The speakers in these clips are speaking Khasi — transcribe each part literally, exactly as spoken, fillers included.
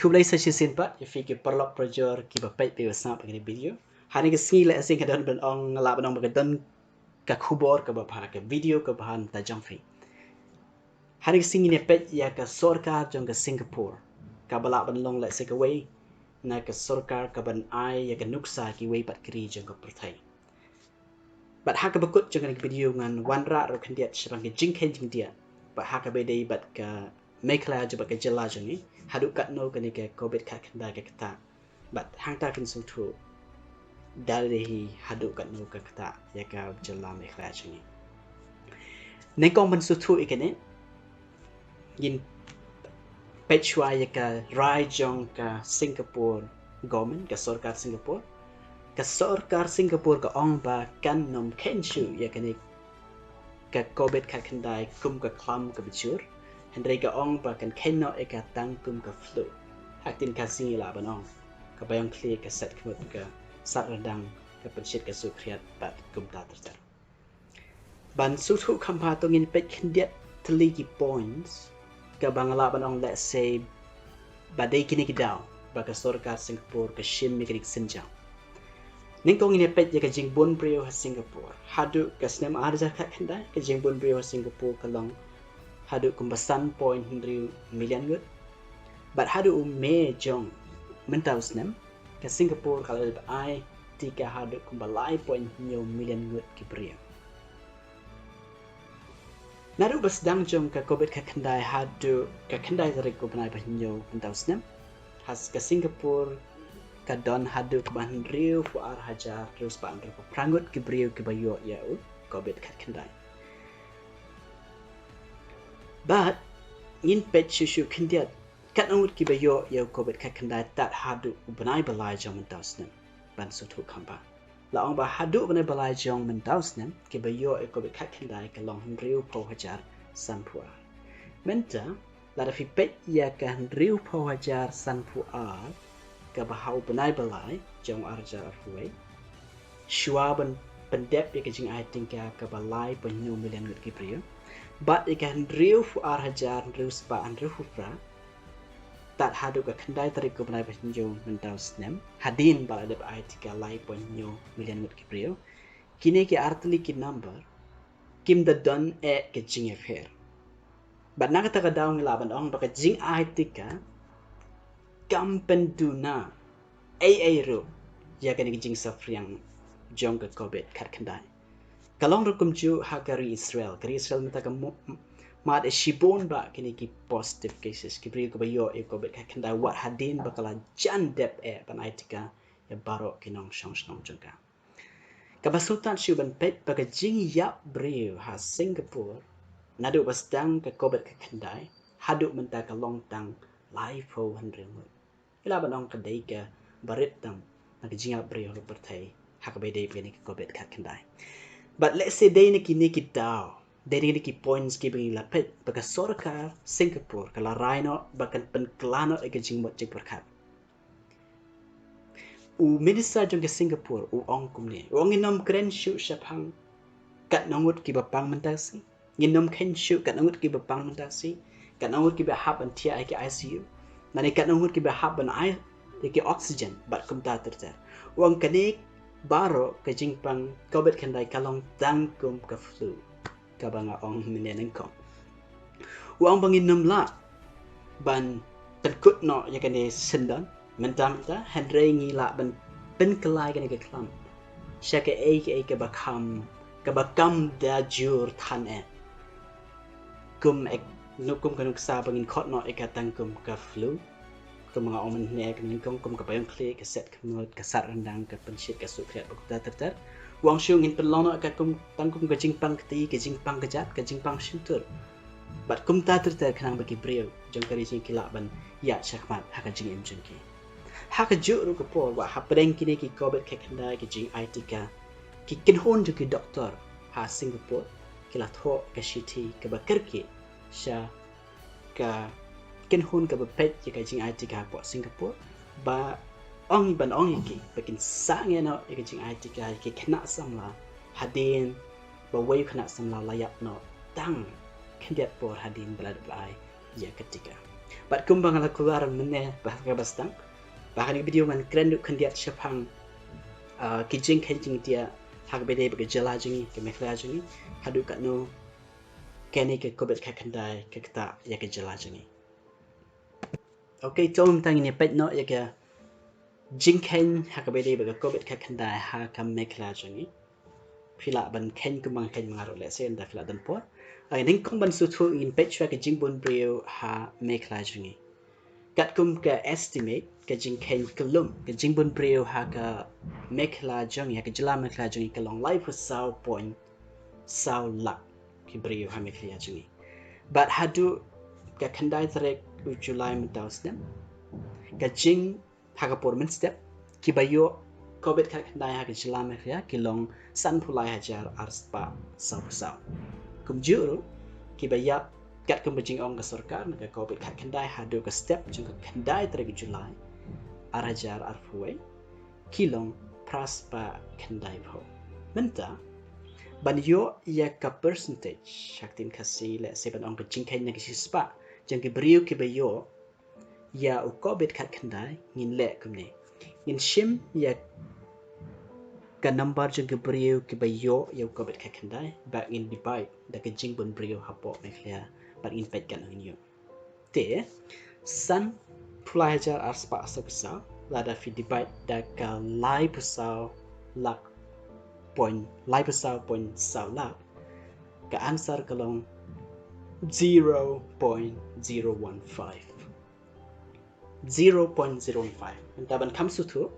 Khublei sa shisien pat ïa phi ki paralok parajor kiba peit bad ba sngap ïa kane ka video. Hane ka sngi lehse nga don ban ong, nga lah ban ong ba ka don ka khubor kaba bha, ka video kaba bha na ka bynta jong phi. Hane ka sngi ngin ïa peit ïa ka sorkar jong ka Singapore, kaba lah ban long lehse kawei na ka sorkar kaban ai ïa ka nuksa kiwei pat ki ri jong ka pyrthei. Bad ha kaba kut jong kane ka video ngan wanrah ruh khyndiat shaphang ka jingkheiñ jingdiah bad ha kaba ïadei bad ka Meghalaya jong, bad ka jylla jong ngi, haduh katno kane ka Covid khatkhyndai ka ktah, bad hangta kan sngewthuh da lade hi haduh katno ka ktah ïa ka jylla Meghalaya jong ngi. Nyngkong ban sngewthuh ïa kane, ngin peit shuwa ïa ka rai jong ka Singapore government, ka sorkar Singapore. Ka sorkar Singapore ka ong ba kan nym kheiñ shuh ïa kane ka Covid khatkhyndai kum ka khlam kaba jur, hynrei ka ong ba kan kheiñ noh ïa ka tang kum ka flu. Ha ktien Khasi ngi lah ban ong, kaba ïong khlieh, ka set khmut, ka sad ryndang, ka pynshit ka suk khriat bad kumta ter ter. Ban sngewthuh kham bha to ngin peit khyndiat tylli ki points kaba nga lah ban ong lehse ba dei kine ki daw ba ka sorkar Singapore ka shim ïa kane ka sienjam. Nyngkong ngin ïa peit ïa ka jingbun briew ha Singapore. Haduh ka snem ar hajar khatkhyndai ka jingbun briew ha Singapore ka long haduh kumba san point hynriew million ngut. Bad haduh u May jong mynta u snem, ka Singapore ka la dep ai tika haduh kumba lai point hynñiew million ngut ki briew. Naduh ba sdang jong ka Covid khatkhyndai haduh ka khyndai tarik u bnai ba hynñiew mynta u snem, ha ka Singapore ka don haduh kumba hynriewphew ar hajar hynriew spah hynriewphew phra ngut ki briew kiba ïoh ïa u Covid khatkhyndai. Bad ngin peit shuh shuh khyndiat katno ngut kiba ïoh ïa u Covid khatkhyndai tad haduh u bnai ba lai jong mynta u snem. Ban sngewthuh kham bha, la ong ba haduh u bnai ba lai jong mynta u snem kiba ïoh ïa u Covid khatkhyndai ka long hynriewphew hajar sanphew ar. Mynta lada phi peit ïa ka hynriewphew hajar sanphew ar kaba ha u bnai ba lai jong u ar hajar arphew wei, shuwa ban pyndep ïa ka jingai tika kaba lai point hynñiew million ngut ki briew, bad ïa ka hynriewphew ar hajar hynriew spah hynriewphew phra tad haduh ka khyndai tarik u bnai ba hynñiew mynta u snem, hadien ba la dep ai tika lai point hynñiew million ngut ki briew, kine ki artylli ki number kim da don eh ka jingïapher. Bad na kata ka daw ngi lah ban ong ba ka jingai tika kam pynduna ei ei ruh ïa kane ka jingsaphriang jong ka Covid khatkhyndai. Ka long ruh kumjuh ha ka ri Israel. Ka ri Israel mynta ka mu-, mad ïa shibun bah kine ki positive cases, ki briew kiba ïoh ïa u Covid khatkhyndai wat hadien ba ka la jan dep eh ban ai tika ïa baroh ki nongshong shnong jong ka. Kaba sngewthuh shuh ban peit ba ka jingïap briew ha Singapore naduh ba sdang ka Covid khatkhyndai haduh mynta ka long tang laiphew hynriew ngut. Ngi lah ban ong ka dei kaba rit tam na ka jingïap briew ha ka pyrthei ha kaba ïadei bad kane ka Covid khatkhyndai. Bad lehse dei na kine ki daw, dei na kine ki points kiba ngi la peit ba ka sorkar Singapore ka la rai noh ba kan pynkylla noh ïa ka jingmut jingpyrkhat. U minister jong ka Singapore u ong kumne, u ong ngin nym kren shuh shaphang katno ngut kiba pang mynta ka sngi. Ngin nym kheiñ shuh katno ngut kiba pang mynta ka sngi, katno ngut kiba hap ban thiah ha ki I C U, lane katno ngut kiba hap ban ai ïa ki oxygen bad kumta ter ter. U ong kane baroh ka jingpang Covid khatkhyndai ka long tang kum ka flu kaba nga ong mynne nyngkong. U ong ba ngin nym lah ban pynkut noh ïa kane syndon mynta mynta, hynrei ngi lah ban pynkylla ïa kane ka khlam sha kaei kaei kaba kham, kaba kam da jur than eh. Kum ek, nuk kum ka nuksa ba ngin khot noh ïa ka tang kum ka flu. Kum nga ong mynne ka nyngkong, kum kaba ïong khlieh, ka set khmut, ka sad ryndang, ka pynshit ka suk khriat bad kumta ter ter. U ong shuh ngin pynlong noh ïa ka kum, tang kum ka jingpang kti, ka jingpang kjat, ka jingpang shyntur bad kumta ter ter khnang ba ki briew jong ka ri jong ngi ki lah ban ïaid shakhmat ha ka jingim jong ki. Ha kajuh ruh ka por, wat hapdeng kine ki Covid khatkhyndai, ki jingai tika, ki kynhun jong ki doktor ha Singapore ki la thoh ka shithi kaba kyrkieh sha ka kynhun kaba peit ïa ka jingai tika hapoh Singapore, ba ong, ban ong ïa ki ba kin sangeh noh ïa ka jingai tika ïa ki khynnah samla hadien ba uwei u khynnah samla u la ïap noh tang khyndiat por hadien ba la dep ai ïa ka tika. Bad kumba nga la kular mynne ba ha kaba sdang, ba ha kane ka video ngan kren duh khyndiat shaphang, ah, ki jingkheiñ jingtiah ha kaba ïadei bad ka jylla jong ngi, ka Meghalaya jong ngi, haduh katno kane ka Covid khatkhyndai ka ktah ïa ka jylla jong ngi. Ok, to mynta ngin ïa peit noh ïa ka jingkheiñ ha kaba ïadei bad ka Covid khatkhyndai ha ka Meghalaya jong ngi. Phi lah ban kheiñ kumba nga kheiñ ma nga ruh lehse ynda phi lah don por. Ai, nyngkong ban sngewthuh ngin peit shuwa ka jingbun briew ha Meghalaya jong ngi. Katkum ka estimate, ka jingkheiñ kyllum, ka jingbun briew ha ka Meghalaya jong ngi, ha ka jylla Meghalaya jong ngi ka long laiphew saw point saw lak ki briew ha Meghalaya jong ngi. Bad haduh ka khyndai tarik u July mynta u snem, ka jing ha ka por mynstep, kiba ïoh Covid khatkhyndai ha ka jylla Meghalaya ki long sanphew lai hajar arspah sawphew saw. Kumjuh ruh, kiba ïap katkum ba jingong ka sorkar na ka Covid khatkhyndai haduh ka step jong ka khyndai tarik July ar hajar arphew wei, ki long phraspah khyndaiphew. Mynta, ban ïoh ïa ka percentage ha ka ktien Khasi, lehse ban ong ka jingkheiñ na ka shispah jong ki briew kiba ïoh ïa u Covid khatkhyndai, ngin leh kumne. Ngin shim ïa ka number jong ki briew kiba ïoh ïa u Covid khatkhyndai bad ngin divide da ka jingbun briew hapoh Meghalaya bad ngin peit katno ngin ïoh. Te sanphew lai hajar arspah sawphew saw, lada phi divide da ka laiphew saw lak point, laiphew saw point saw lak, ka answer ka long zero point zero one five. Zero point zero one five. Mynta ban kham sngewthuh,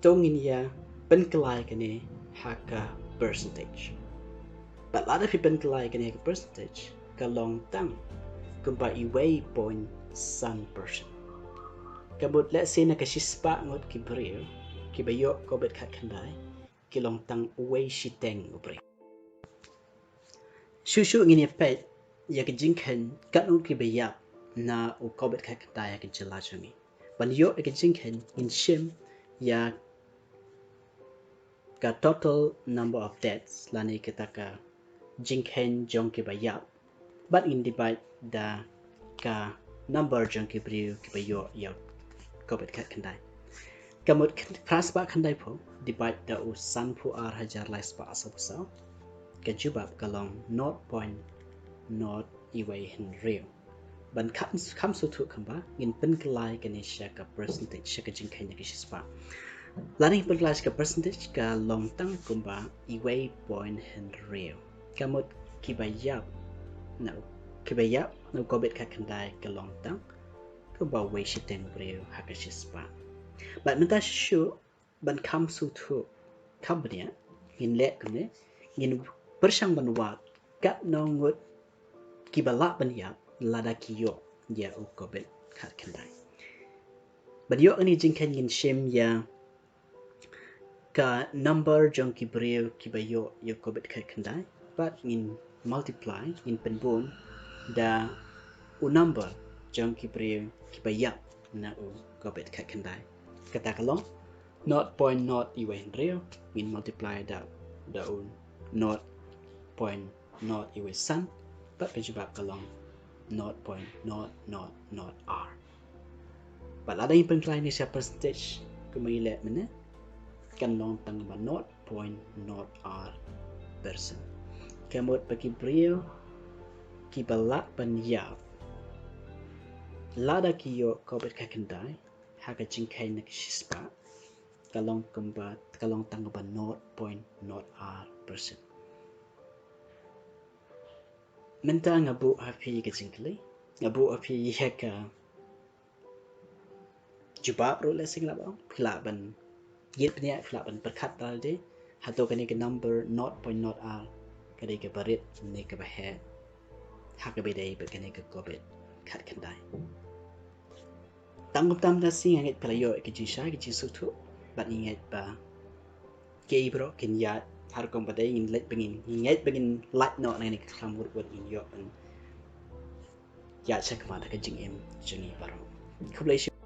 to ngin ïa pynkylla kane ha ka percentage. Bad lada phi pynkylla kane ha ka percentage, ka long tang kumba uwei point san percent. Ka mut lehse na ka shispah ngut ki briew kiba ïoh Covid khatkhyndai, ki long tang uwei shiteng u briew. Shuh shuh ngin ïa peit ïa ka jingkheiñ katno kiba ïap na u Covid khatkhyndai ha ka jylla jong ngi. Ban ïoh ïa ka jingkheiñ ngin shim ïa ka total number of deaths lane kata ka jingkheiñ jong kiba ïap bad ngin divide da ka number jong ki briew kiba ïoh ïa u Covid khatkhyndai. Ka mut phraspah khyndaiphew divide da u sanphew ar hajar laispah sawphew saw, ka jubab ka long nought point nought uwei hynriew. Ban kham, kham sngewthuh kumba, ngin pynkylla kane sha ka percentage, sha ka jingkheiñ na ka shispah. Lada ngin pynkylla sha ka percentage ka long tang kumba uwei point hynriew. Ka mut kiba ïap na, kiba ïap na u Covid khatkhyndai ka long tang kumba uwei shiteng briew ha ka shispah. Bad mynta shuh shuh ban kham sngewthuh kham bniah, ngin leh kumne, ngin pyrshang ban wad katno ngut kiba lah ban ïap lada ki ïoh ïa u Covid khatkhyndai. Ban ïoh kane ka jingkheiñ ngin shim ïa ka number jong ki briew kiba ïoh ïa u Covid khatkhyndai bad ngin multiply, ngin pynbun da u number jong ki briew kiba ïap na u Covid khatkhyndai. Kata ka long nought point nought uwei hynriew, ngin multiply da, da u nought point nought uwei san, bad ka jubab ka long nought point nought nought nought ar. Bad lada ngin pynkylla kane sha percentage kumba ngi leh mynne, kan long tang ba nought point nought ar percent. Ka mut ba ki briew kiba lah ban ïap lada ki ïoh Covid khatkhyndai ha ka jingkheiñ na ka shispah, ka long kumba, ka long tang ba nought point nought ar percent. Mynta nga buh ha phi ka jingkylli, nga buh ha phi ïa ka jubab ruh lehse nga lah ban ong, phi lah ban ïit bniah, phi lah ban pyrkhat da lade, hato kane ka number nought point nought ar ka dei kaba rit ne kaba heh ha kaba ïadei bad kane ka Covid khatkhyndai. Tang kumta mynta shi nga ngeit ba la ïoh ka jingshai, ka jingsngewthuh, bad nga ngeit ba kiei baroh kin ïaid ha rukom ba dei, ngin leit ba ngin, nga ngeit ba ngin lait noh na kane ka khlam wut wut, ngin ïoh ban ïaid sha khmat ha ka jingim jong ngi baroh. Khublei shibun.